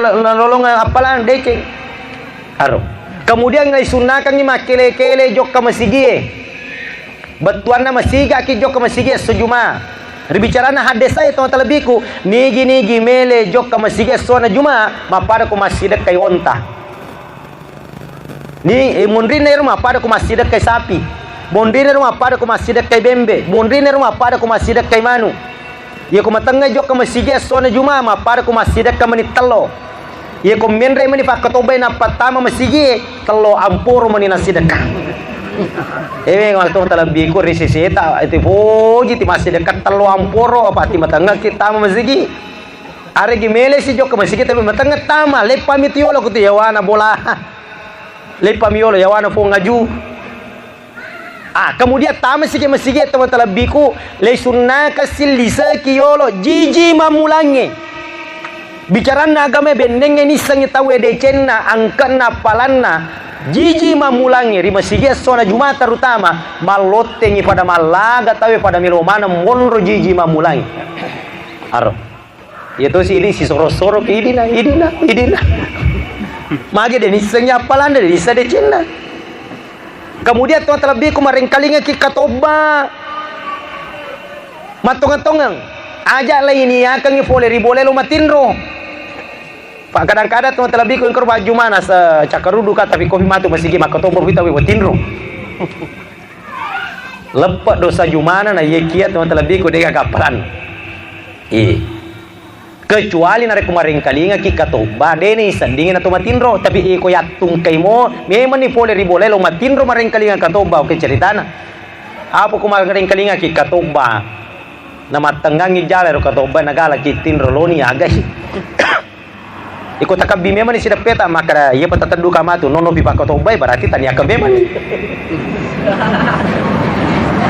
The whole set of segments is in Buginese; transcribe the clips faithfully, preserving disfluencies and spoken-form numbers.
nalolongeng appalang deceng. Aro. Kemudian naisunnakangngi makkele-kele jokka masigie. Bettuanna masigaki jokka masigi esso Juma. Ribicaranna haddesae to talebbiku, nigi-nigi mele jokka masigi essona Juma, mappada ko massidekkai onta. Ni, eh, monrinna ero mappada ko massidekkai sapi. Monrinna ero mappada ko massidekkai bembe. Monrinna ero mappada ko massidekkai manu. Iya ko matengnga jokka masigi essona Juma, mappada ko massidekka menit tello. Iya ko menre meni pakkatobbai nappa tama masigi, tello amporo meni nassidekka. Ewe, waktu talebbiku ri siseta, itu poji ti massidekka tello amporo, apa ti matengnga ki tama masigi. Aregi mele si jokka masigi, tapi matengnga tama, leppami tu yolo kutu yawana bola. Leppami yolo yawana pong aju. Ah, kemudian tama siki masigi, teman talebbiku, le sunnaka silliseki yolo jiji mammulangnge. Bicaranna agama bennengnge nissengngi tauwe decenna, angkenna, appalanna, jiji mammulangnge ri masigi essona Juma terutama, mallottengi pada mallaga tauwe pada melo maneng monro jiji mammulangnge. Aro. Iya tosi idi sisoro-soro ki idina, idina, idina. Magi de nissengngi appalanna, de nisseng decenna. Kemudian to talebbiku marengkalingaki katobba. Mattongeng-tongeng. Aja lainiakengngi pole ri bolae lo matinro. Pak kadang-kadang to talebbiku engkaro baju mana se cakarudu ka tapi kopi matu masigi makkatobba kita we matinro. Leppe dosa Jumana na iye kia to talebbiku de gaga appalanna. Iya. Kecuali narekko marengkalingaki katobba, deni seddingi na to matinro, tapi iko yattungkai mo, memanni pole ri bolae lo matinro marengkalinga katobba, oke ceritana. Apa ko marengkalingaki katobba, na mattengngangi jala ro katobba, na galaki tinro loni agai. Iko takabbi memani sideppeta, makkada iya pa tateddu kamatu, nono pi pakkatobbai, berarti taniakkang memani.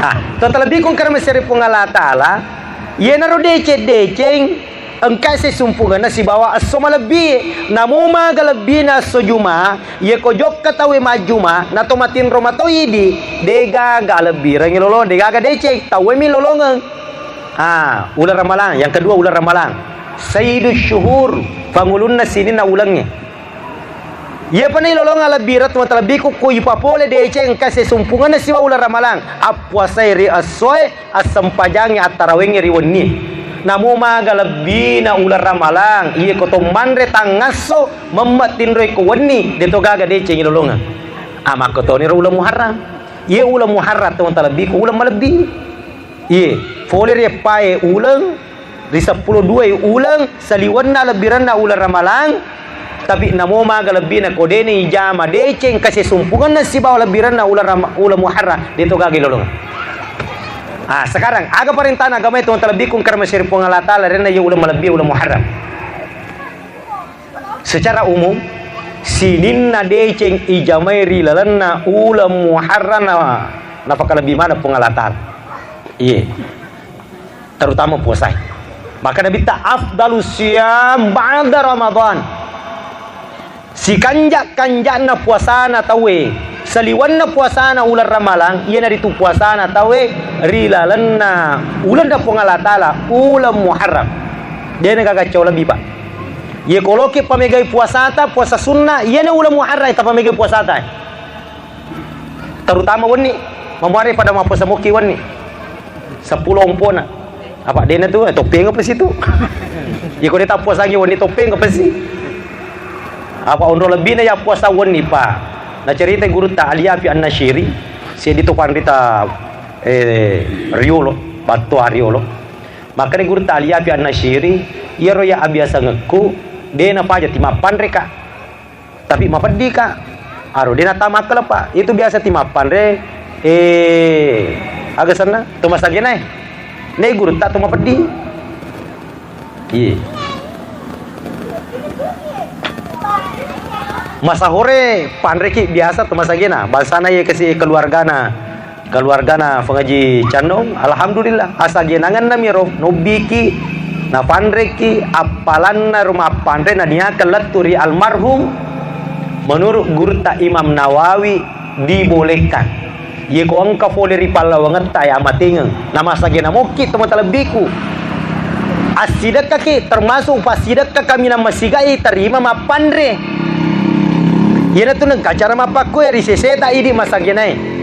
Ah, to talebbiku engkara maseri Puang Allah Taala, iyanaro deceng-deceng, Engka sesumpungenna sibawa esso malebbi. Namo maga lebbina esso Juma, yeko jokka tauwe majjuma, nato matinro mato idi, degaga lebbirengngi lolong, degaga deceng, tauwe mi lolongeng. Ah, uleng Ramalang, yang kedua uleng Ramalang. Sayyidus syuhur, pangulunna sininna ulengnge. Iyapa nailolongeng lebbireng, teman talebbiku, ko ipapole deceng engka sesumpungenna sibawa uleng Ramalang. Appuasai ri essoe, assempajangngi, attarawengngi ri wennie. Namo maga lebbina uleng Ramalang, iye ko to manre tangngasso, memme tinroi ko wenni, deto gaga deceng ilolongeng. Ah, makkotoniro uleng Muharram. Iye uleng Muharram, teman talebbiku, uleng malebbi. Iye, fole ri eppae uleng, ri seppulo dua uleng, saliwenna lebbirenna uleng Ramalang, tapi namo maga lebbina ko deni ijama deceng kasesumpungenna sibawa lebbirenna uleng Ram-, uleng Muharram, deto gaga ilolongeng. Ah, sekarang, aga parentana agamae, teman talebbiku, engkara maseri Puang Allah Taala, renna iya uleng malebbi, uleng Muharram. Secara umum, sininna deceng ijamai ri lalenna uleng Muharram na, napakalebbi maneng Puang Allah Taala. Iye. Terutama puasae. Maka Nabitta, "Afdalus siyam ba'da Ramadan." Sikanja-kanja'na puasana tauwe, saliwenna puasana uleng Ramalang, iyanaritu puasana tauwe ri lalenna ulenna Puang Allah Taala, uleng Muharram. Dena gaga cau lebbi, Pak. Ye koloki pamegai puasata, puasa sunna, iyana uleng Muharram tapamegai puasata. Terutama wenni, mamuare pada mappuasa mokki wenni. Seppulo ompona. Apa dena tu, eh, toppeng apa situ? Iko de tappuasangi wenni toppeng apa sih? Apa onro lebbina ya puasa wenni, Pak? Nacerita gurutta Aliafi An-Nasyiri, seddi to panrita, eh, Riolo, battoa Riolo. Makanya gurutta Aliafi An-Nasyiri, iyaro ya abiasangekku, de napaja timappanreka. Tapi mapeddi, Kak. Aro, de natama akkaleng, Pak. Itu biasa timappanre, eh, aga senna? To masagenae. Ne gurutta to mapeddi. Iye. Masahore panreki biasa to masagena. Bangsana ye kasi keluargana. Keluargana Pengaji Candong, alhamdulillah, asagenangenna miro, nobbiki, napanreki, appalanna ro mappanre naniakeng lettu ri almarhum, menurut gurutta Imam Nawawi, dibolehkan. Yeko engka pole ri pallawangetta ya matengeng, namasagena mokki to matalebbiku. Assidekkaki, termasuk passidekka kaminang masigai terima mappanre. Iyanatu nengka cara mappakkue ri seseta idi masagenae.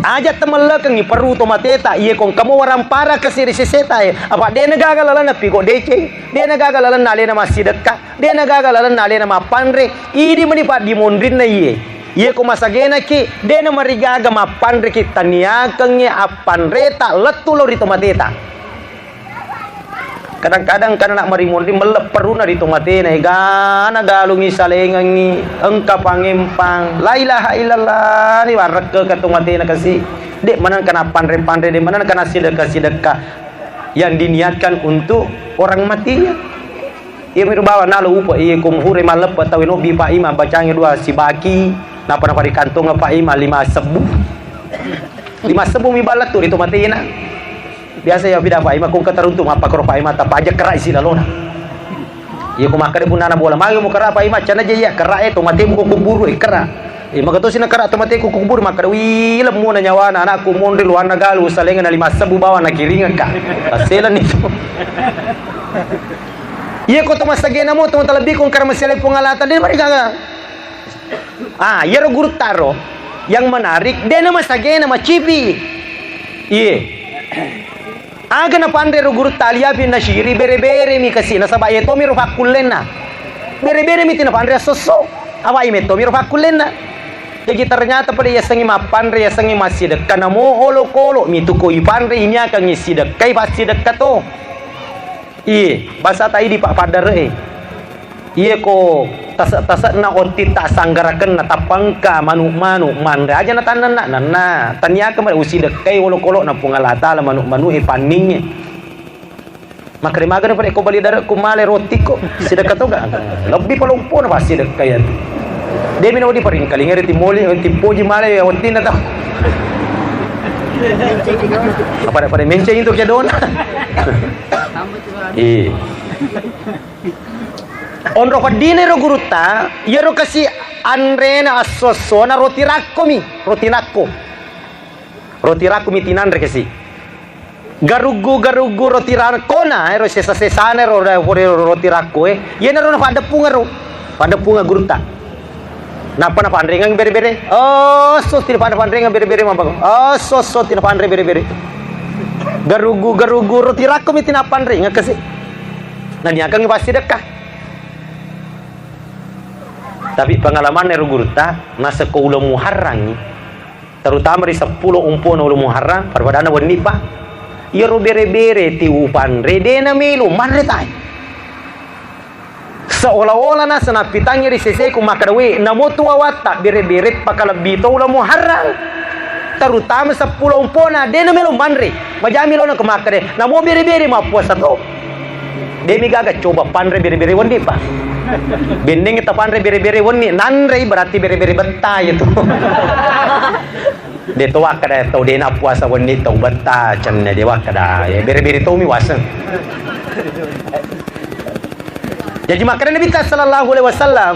Aja temellekengngi perru tomateta, iye ko engkamo warampara kasi ri sesetae, apa de' nagaga lalenna pigo deceng, de' nagaga lalenna alena massidekka, de' nagaga lalenna alena mappanre, idi meni paddimonrinna iye. Iye ko masagenaki, de' namarigaga mappanreki, taniakengngi appanreta lettu lao ri tomateta. Kadang-kadang kan anak marimunri melle perruna ri tomatena, egana galungi salengengngi, engka pangempang, la ilaha illallah, ni warrekkeka tomatena kasi. De' maneng kana panre-panre, de' maneng kana sidekka-sidekka yang diniatkan untuk orang mati. Iya miro bawang nalo upa, iya ko muhure malleppe tau nobbi Pak Imam bacangi dua sibaki, napa napa ri kantong Pak Imam lima sebbu. Lima sebbu mi ballettu ri tomatena. Biasa ya bida Pak Imam, kong ketaruntu mappakoro Pak Imam, tapa aja kerai si lalona. Iya ko makkeda punnana bola, magi mu kerai Pak Imam, cana aja iya kerai e, tomate mu ko kuburu e kerai. Eh, maka tosi na kerai tomate ko kuburu, makkeda, "Wih, lemmuna nyawana anakku, monri luanna galu, salenga na lima sebbu bawang na kiringekka." Taselan itu. Iya ko to masagena mo, to talebbi kong karena masih Puang Allah Ta'ala, de' marigaga. Ah, iyaro gurutta ro yang menarik, de' namasagena macipi. Iye. Aga napanre ro gurutta liapi nasiri, bere-bere mi kasi, nasaba iye tomi ro fakkullenna. Bere-bere mi tinapanre assosso. Apa ime tomi ro fakkullenna. Jadi ternyata pada yasengi mappanre, yasengi massidekka, namo olokolo mi tu ko ipanre, ini akan sidekkai, passidekka to. Iye, basata idi, Pak, paddare'e. Iye ko tase'-tase'na otti tasanggarakenna, tappa engka manu'-manu' manre aja natannenna, nanna taniakan male usidekkai olokolo'na Puang Allah Ta'ala manu'-manu'e panningnge. Makkeda magana pada ko bali dare'ku male roti ko, sidekka toga. Lebbi palompona pasti sidekka iya. De' mi naudi paringkalinga ri timoli, timpoji male ottinna tau. Pada-pada menceng itu kedona. Iya. Onro peddina ro gurutta, iyaro kasi anrena assossona roti rakko mi, roti rakko. Roti rakko mi tinanre kasi. Garuggu-garuggu roti rakkona, ero sesa-sesana ero, ero roti rakko e. Iyanaro napaddeppungeng ro. Paddeppungeng gurutta. Nappa napanrengeng bere-bere. Oh, sos, tinapanrengeng bere-bere mabang. Oh, sos, sos, tinapanre bere-bere. Garuggu-garuggu roti rakko mi tinapanrengeng kasi. Naniakangngi passidekka. Tapi pengalamanna ero gurutta, nasekko uleng Muharrangngi, terutama ri seppulo ompona uleng Muharram, pada-padanna wenni, Pak. Iyaro bere-bere ti upanre, de' namelo manre tae. Seolah-olah nasa nappitangngi ri seseku makkeda, "We, namo tu wawatta bere-bere pakalebbi to uleng Muharram." Terutama seppulo ompona, de' namelo manre. Majami lona ko makkeda, "Namo bere-bere mappuasa to." De' mi gaga coba panre bere-bere wenni, Pak. Benneng tapanre bere-bere wenni, nanrei berarti bere-bere betta itu. De' to wakkeda tau de' nappuasa wenni tau betta, cenne de' wakkeda. Ya, bere-bere to mi waseng. Jadi makkeda Nabitta sallallahu alaihi wasallam,